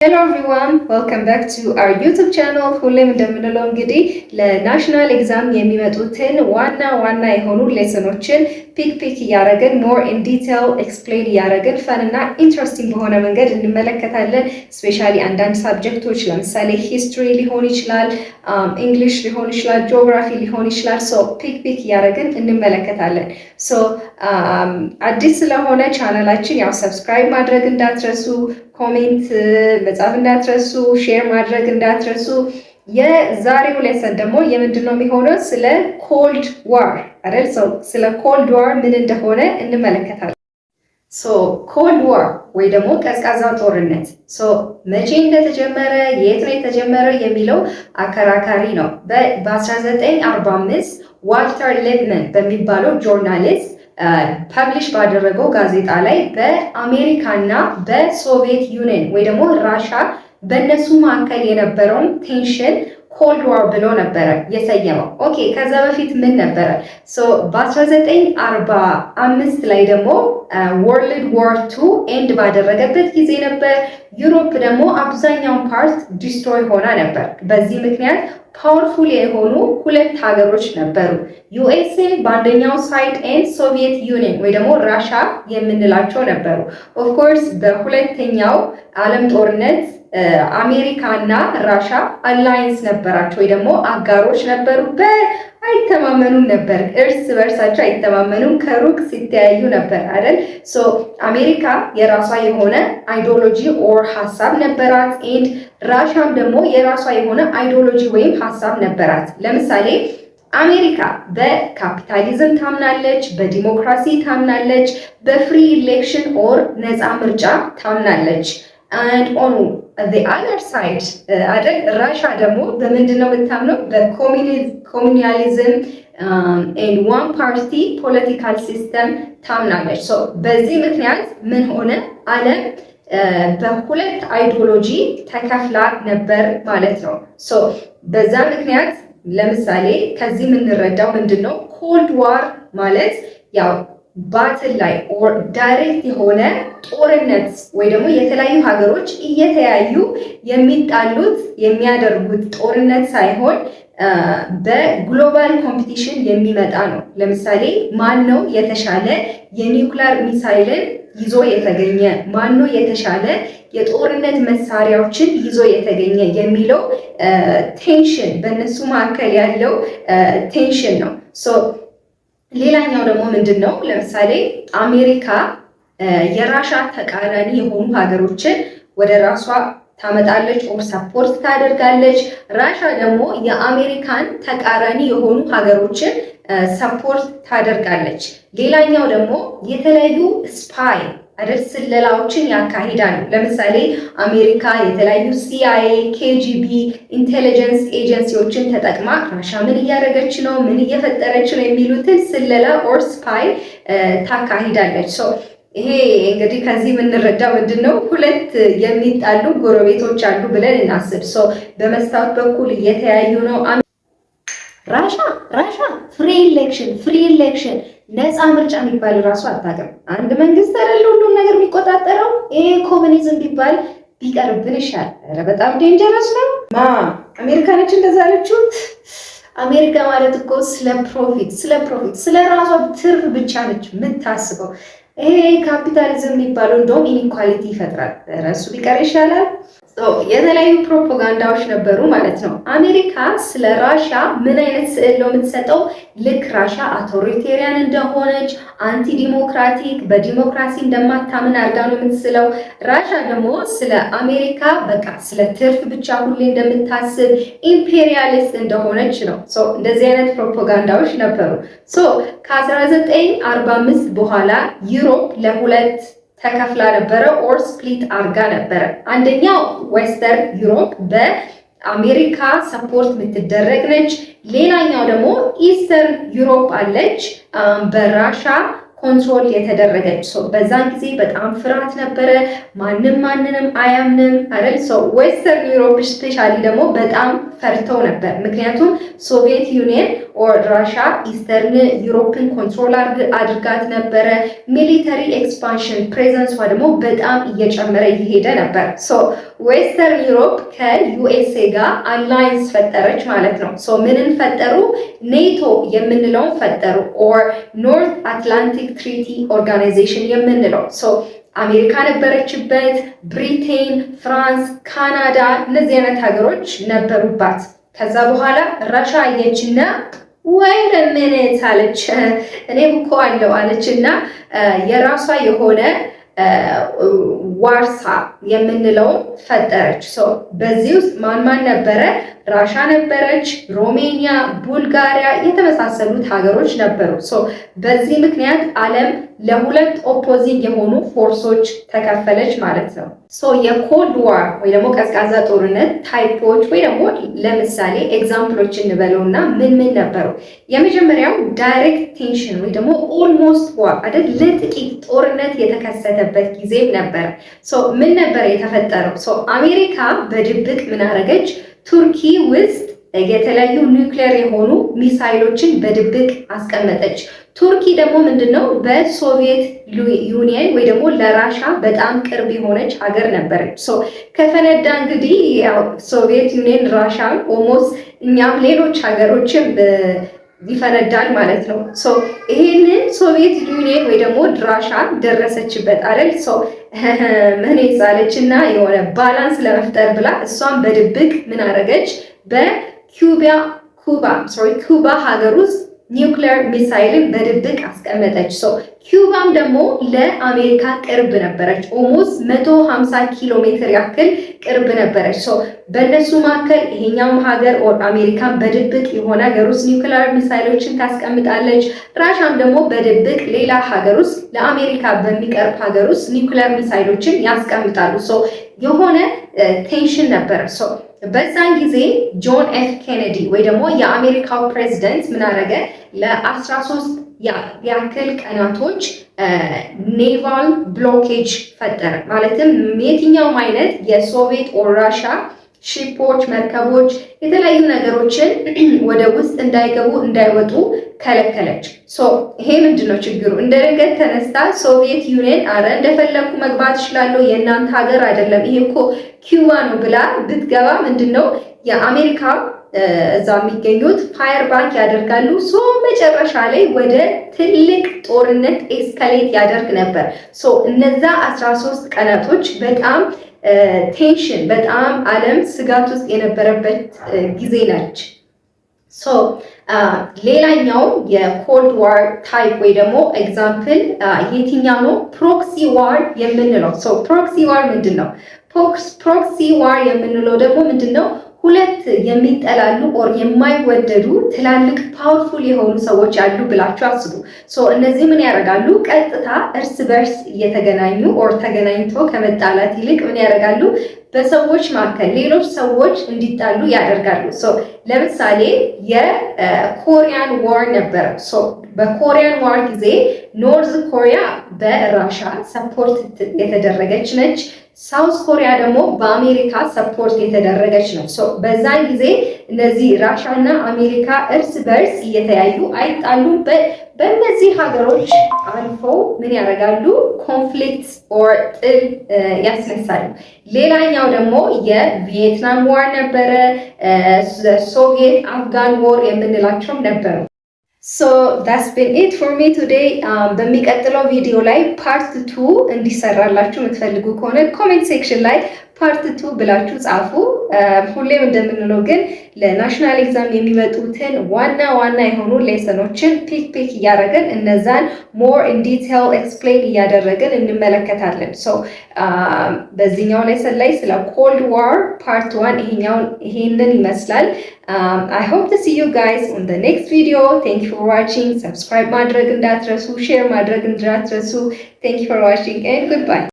Hello everyone, welcome back to our YouTube channel። ሁሌም እንደምንለው እንግዲህ ለ national exam የሚመጡትን ዋና ዋና የሆኑ lesson ኦችን pick pick እያደረግን፣ more in detail explain እያደረግን፣ fun እና interesting በሆነ መንገድ እንመለከታለን። Especially አንዳንድ subject ኦች፣ ለምሳሌ history ሊሆን ይችላል፣ English ሊሆን ይችላል፣ ጂኦግራፊ ሊሆን ይችላል። So pick pick እያደረግን እንመለከታለን። So አዲስ ስለሆነ ቻናላችን ያው subscribe ማድረግ እንዳትረሱ፣ comment መጻፍ እንዳትረሱ፣ share ማድረግ እንዳትረሱ። የዛሬው lesson ደግሞ የምንድን ነው የሚሆነው? ስለ Cold War አይደል? ስለ Cold War ምን እንደሆነ እንመለከታለን። So Cold War ወይ ደግሞ ቀዝቃዛው ጦርነት፣ so መቼ እንደተጀመረ፣ የት ነው የተጀመረው የሚለው አከራካሪ ነው። በ1945 ዋልተር ሊፕማን በሚባለው journalist publish ባደረገው ጋዜጣ ላይ በአሜሪካና በ Soviet Union ወይ ደግሞ ራሻ በእነሱ መካከል የነበረውን tension Cold War ብሎ ነበረ የሰየመው። Okay፣ ከዛ በፊት ምን ነበረ? በ1945 ላይ ደግሞ World War Two end ባደረገበት ጊዜ ነበር። Europe ደግሞ አብዛኛውን part destroy ሆና ነበር። በዚህ ምክንያት powerful የሆኑ ሁለት ሀገሮች ነበሩ። USA በአንደኛው side and Soviet Union ወይ ደግሞ ራሻ የምንላቸው ነበሩ። Of course በሁለተኛው ዓለም ጦርነት አሜሪካ እና ራሻ alliance ነበራቸው ወይ ደግሞ አጋሮች ነበሩ። አይተማመኑም ነበር፣ እርስ በእርሳቸው አይተማመኑም። ከሩቅ ሲተያዩ ነበር አይደል? So አሜሪካ የራሷ የሆነ ideology or ሀሳብ ነበራት፣ and ራሻም ደግሞ የራሷ የሆነ ideology ወይም ሀሳብ ነበራት። ለምሳሌ አሜሪካ በካፒታሊዝም ታምናለች፣ በዲሞክራሲ ታምናለች፣ በ free election or ነፃ ምርጫ ታምናለች። And on the other side አይደል፣ ራሻ ደግሞ በምንድን ነው የምታምነው? በ communalism and one party political system ታምናለች። So በዚህ ምክንያት ምን ሆነ? ዓለም በሁለት ideology ተከፍላ ነበር ማለት ነው። So በዛ ምክንያት ለምሳሌ ከዚህ የምንረዳው ምንድን ነው? Cold War ማለት ያው battle ላይ or direct የሆነ ጦርነት ወይ ደግሞ የተለያዩ ሀገሮች እየተያዩ የሚጣሉት፣ የሚያደርጉት ጦርነት ሳይሆን በ global competition የሚመጣ ነው። ለምሳሌ ማን ነው የተሻለ የ nuclear missile ን ይዞ የተገኘ፣ ማን ነው የተሻለ የጦርነት መሳሪያዎችን ይዞ የተገኘ የሚለው tension፣ በእነሱ መካከል ያለው tension ነው። ሌላኛው ደግሞ ምንድን ነው? ለምሳሌ አሜሪካ የራሻ ተቃራኒ የሆኑ ሀገሮችን ወደ ራሷ ታመጣለች or support ታደርጋለች። ራሻ ደግሞ የአሜሪካን ተቃራኒ የሆኑ ሀገሮችን support ታደርጋለች። ሌላኛው ደግሞ የተለያዩ spy አይደል፣ ስለላዎችን ያካሂዳሉ። ለምሳሌ አሜሪካ የተለያዩ CIA፣ KGB intelligence agency ዎችን ተጠቅማ ራሻ ምን እያደረገች ነው፣ ምን እየፈጠረች ነው የሚሉትን ስለላ or spy ታካሂዳለች። ይሄ እንግዲህ ከዚህ የምንረዳው ምንድን ነው? ሁለት የሚጣሉ ጎረቤቶች አሉ ብለን እናስብ። So በመስታወት በኩል እየተያዩ ነው። ራሻ free election፣ free election፣ ነፃ ምርጫ የሚባል እራሱ አታውቅም። አንድ መንግስት አይደለ ሁሉም ነገር የሚቆጣጠረው። ይሄ ኮሚኒዝም ቢባል ቢቀርብን ይሻል። ኧረ በጣም dangerous ነው። ማ አሜሪካ ነች እንደዛ አለችው። አሜሪካ ማለት እኮ ስለ profit፣ ስለ profit፣ ስለ ራሷ ትርፍ ብቻ ነች የምታስበው። ይሄ ካፒታሊዝም የሚባለው እንደውም inequality ይፈጥራል። እሱ ቢቀር ይሻላል። የተለያዩ ፕሮፓጋንዳዎች ነበሩ ማለት ነው። አሜሪካ ስለ ራሻ ምን አይነት ስዕል ነው የምትሰጠው? ልክ ራሻ authoritarian እንደሆነች፣ anti democratic፣ በዲሞክራሲ እንደማታምን አድርጋ ነው የምትስለው። ራሻ ደግሞ ስለ አሜሪካ በቃ ስለ ትርፍ ብቻ ሁሌ እንደምታስብ፣ imperialist እንደሆነች ነው። እንደዚህ አይነት ፕሮፓጋንዳዎች ነበሩ። ከ1945 በኋላ Europe ለሁለት ተከፍላ ነበረ or split አርጋ ነበረ። አንደኛው Western Europe በአሜሪካ support የምትደረግ ነች። ሌላኛው ደግሞ Eastern Europe አለች፣ በራሻ control የተደረገች። በዛን ጊዜ በጣም ፍርሃት ነበረ። ማንም ማንንም አያምንም አይደል? Western Europe especially ደግሞ በጣም ፈርተው ነበር። ምክንያቱም Soviet Union or Russia Eastern Europe ን control አድርጋት ነበረ። Military expansion presence ዋ ደግሞ በጣም እየጨመረ እየሄደ ነበር። So Western Europe ከ USA ጋር alliance ፈጠረች ማለት ነው። So ምንን ፈጠሩ? ኔቶ የምንለውን ፈጠሩ፣ or North Atlantic Treaty Organization የምንለው። So አሜሪካ ነበረችበት፣ Britain፣ France፣ ካናዳ እነዚህ አይነት ሀገሮች ነበሩባት። ከዛ በኋላ Russia አየችና "Wait a minute" አለች፣ "እኔም እኮ አለሁ" አለችና የራሷ የሆነ Warsaw የምንለውን ፈጠረች። በዚህ ውስጥ ማን ማን ነበረ? Russia ነበረች፣ ሮሜኒያ፣ ቡልጋሪያ የተመሳሰሉት ሀገሮች ነበሩ። በዚህ ምክንያት ዓለም ለሁለት opposing የሆኑ force ኦች ተከፈለች ማለት ነው። So የ Cold War ወይ ደግሞ ቀዝቃዛ ጦርነት type ኦች ወይ ደግሞ ለምሳሌ example ኦች እንበለው እና ምን ምን ነበሩ? የመጀመሪያው direct tension ወይ ደግሞ almost war አይደል፣ ለጥቂት ጦርነት የተከሰተበት ጊዜም ነበረ። So ምን ነበር የተፈጠረው? So አሜሪካ በድብቅ ምን አረገች? ቱርኪ ውስጥ የተለያዩ ኒውክሊየር የሆኑ ሚሳይሎችን በድብቅ አስቀመጠች። ቱርኪ ደግሞ ምንድነው በ Soviet Union ወይ ደግሞ ለ Russia በጣም ቅርብ የሆነች ሀገር ነበረች። So ከፈነዳ እንግዲህ ያው Soviet Union፣ Russia፣ almost እኛም ሌሎች ሀገሮችም ይፈነዳል ማለት ነው። So ይሄንን Soviet Union ወይ ደግሞ Russia ደረሰችበት አይደል? So ምን ይዛለች እና የሆነ balance ለመፍጠር ብላ እሷን በድብቅ ምን አረገች? በኪዩባ፣ ኩባ፣ sorry፣ ኩባ ሀገር ውስጥ nuclear missile ን በድብቅ አስቀመጠች። So ኪዩባም ደግሞ ለአሜሪካ ቅርብ ነበረች። Almost 150 ኪሎ ሜትር ያክል ቅርብ ነበረች። So በእነሱ መካከል ይሄኛውም ሀገር or አሜሪካን በድብቅ የሆነ ሀገር ውስጥ nuclear missile ኦችን ታስቀምጣለች። Russia ም ደግሞ በድብቅ ሌላ ሀገር ውስጥ፣ ለአሜሪካ በሚቀርብ ሀገር ውስጥ nuclear missile ኦችን ያስቀምጣሉ። So የሆነ tension ነበረ። So በዛን ጊዜ ጆን ኤፍ ኬኔዲ ወይ ደግሞ የአሜሪካው ፕሬዚደንት ምን አደረገ? ለ13 ያክል ቀናቶች naval blockage ፈጠረ። ማለትም የትኛውም አይነት የ Soviet or Russia ship ኦች፣ መርከቦች፣ የተለያዩ ነገሮችን ወደ ውስጥ እንዳይገቡ እንዳይወጡ ከለከለች። So ይሄ ምንድን ነው ችግሩ? እንደ ድንገት ተነስታ Soviet Union "አረ እንደፈለግኩ መግባት እችላለሁ፣ የእናንተ ሀገር አይደለም፣ ይሄ እኮ ኪዩባ ነው" ብላ ብትገባ ምንድን ነው የአሜሪካ እዛ የሚገኙት fire back ያደርጋሉ። So መጨረሻ ላይ ወደ ትልቅ ጦርነት escalate ያደርግ ነበር። So እነዛ 13 ቀናቶች በጣም tension፣ በጣም ዓለም ስጋት ውስጥ የነበረበት ጊዜ ነች። So ሌላኛው የ Cold War type ወይ ደግሞ example የትኛው ነው? Proxy war የምንለው። So proxy war ምንድን ነው? Proxy war የምንለው ደግሞ ምንድን ነው? ሁለት የሚጠላሉ or የማይወደዱ ትላልቅ powerful የሆኑ ሰዎች አሉ ብላችሁ አስቡ። So እነዚህ ምን ያደርጋሉ? ቀጥታ እርስ በርስ እየተገናኙ or ተገናኝተው ከመጣላት ይልቅ ምን ያደርጋሉ? በሰዎች መካከል ሌሎች ሰዎች እንዲጣሉ ያደርጋሉ። So ለምሳሌ የ Korean War ነበረ። So በ Korean War ጊዜ North Korea በ Russia support የተደረገች ነች። South Korea ደግሞ በአሜሪካ support የተደረገች ነው። በዛን ጊዜ እነዚህ Russia እና አሜሪካ እርስ በርስ እየተያዩ አይጣሉም። በእነዚህ ሀገሮች አልፈው ምን ያደርጋሉ? Conflict or ጥል ያስነሳሉ። ሌላኛው ደግሞ የ Vietnam War ነበረ። Soviet Afghan War የምንላቸውም ነበሩ። So that's been it for me today። በሚቀጥለው ቪዲዮ ላይ part two እንዲሰራላችሁ የምትፈልጉ ከሆነ comment section ላይ part two ብላችሁ ጻፉ። ሁሌም እንደምንለው ግን ለ national exam የሚመጡትን ዋና ዋና የሆኑ lesson ኦችን pick pick እያደረግን እነዛን more in detail explain እያደረግን እንመለከታለን። So በዚህኛው lesson ላይ ስለ Cold War part one ይሄንን ይመስላል። I hope to see you guys on the next video። Thank you for watching። Subscribe ማድረግ እንዳትረሱ፣ share ማድረግ እንዳትረሱ። Thank you for watching and goodbye።